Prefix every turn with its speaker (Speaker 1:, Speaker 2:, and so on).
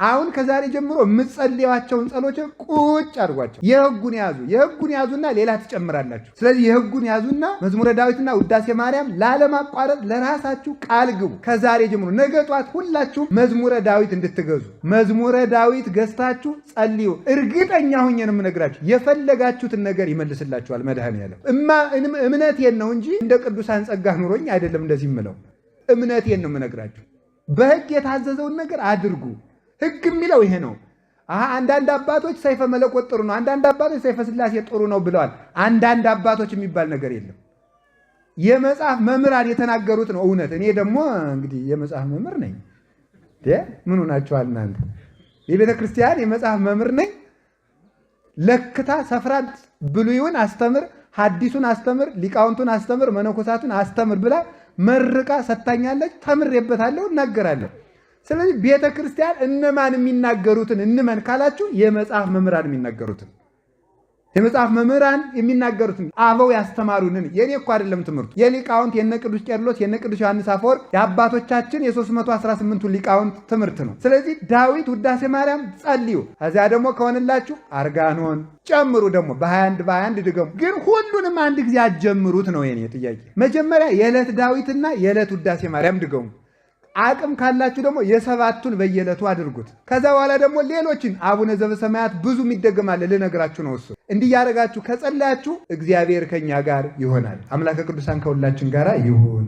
Speaker 1: አሁን ከዛሬ ጀምሮ የምትጸልዩዋቸውን ጸሎች ቁጭ አድርጓቸው። የህጉን ያዙ። የህጉን ያዙና ሌላ ትጨምራላችሁ። ስለዚህ የህጉን ያዙና መዝሙረ ዳዊትና ውዳሴ ማርያም ላለማቋረጥ ለራሳችሁ ቃል ግቡ። ከዛሬ ጀምሮ ነገ ጧት ሁላችሁም መዝሙረ ዳዊት እንድትገዙ፣ መዝሙረ ዳዊት ገዝታችሁ ጸልዩ። እርግጠኛ ሁኜ ነው የምነግራችሁ፣ የፈለጋችሁትን ነገር ይመልስላችኋል መድኃኔዓለም። እምነቴን ነው እንጂ እንደ ቅዱሳን ጸጋ ኑሮኝ አይደለም እንደዚህ የምለው፣ እምነቴን ነው የምነግራችሁ። በህግ የታዘዘውን ነገር አድርጉ። ህግ የሚለው ይሄ ነው። አንዳንድ አባቶች ሰይፈ መለኮት ጥሩ ነው፣ አንዳንድ አባቶች ሰይፈ ስላሴ ጥሩ ነው ብለዋል። አንዳንድ አባቶች የሚባል ነገር የለም። የመጽሐፍ መምህራን የተናገሩት ነው እውነት። እኔ ደግሞ እንግዲህ የመጽሐፍ መምህር ነኝ። ምን ሆናችኋል እናንተ? የቤተ ክርስቲያን የመጽሐፍ መምህር ነኝ። ለክታ ሰፍራ ብሉይውን አስተምር፣ ሐዲሱን አስተምር፣ ሊቃውንቱን አስተምር፣ መነኮሳቱን አስተምር ብላ መርቃ ሰጥታኛለች። ተምሬበታለሁ፣ እናገራለሁ። ስለዚህ ቤተ ክርስቲያን እነማን የሚናገሩትን እንመን ካላችሁ የመጽሐፍ መምህራን የሚናገሩትን፣ አበው ያስተማሩንን። የኔ እኮ አይደለም ትምህርቱ፣ የሊቃውንት፣ የነ ቅዱስ ቄርሎስ፣ የነ ቅዱስ ዮሐንስ አፈወርቅ፣ የአባቶቻችን የ318ቱ ሊቃውንት ትምህርት ነው። ስለዚህ ዳዊት፣ ውዳሴ ማርያም ጸልዩ። ከዚያ ደግሞ ከሆነላችሁ አርጋኖን ጨምሩ። ደግሞ በ21 በ21 ድገሙ። ግን ሁሉንም አንድ ጊዜ አትጀምሩት ነው የኔ ጥያቄ። መጀመሪያ የዕለት ዳዊትና የዕለት ውዳሴ ማርያም ድገሙ። አቅም ካላችሁ ደግሞ የሰባቱን በየዕለቱ አድርጉት። ከዛ በኋላ ደግሞ ሌሎችን አቡነ ዘበሰማያት ብዙ የሚደገማለ ልነግራችሁ ነው። እሱ እንዲህ ያደረጋችሁ ከጸለያችሁ እግዚአብሔር ከኛ ጋር ይሆናል። አምላከ ቅዱሳን ከሁላችን ጋር ይሁን።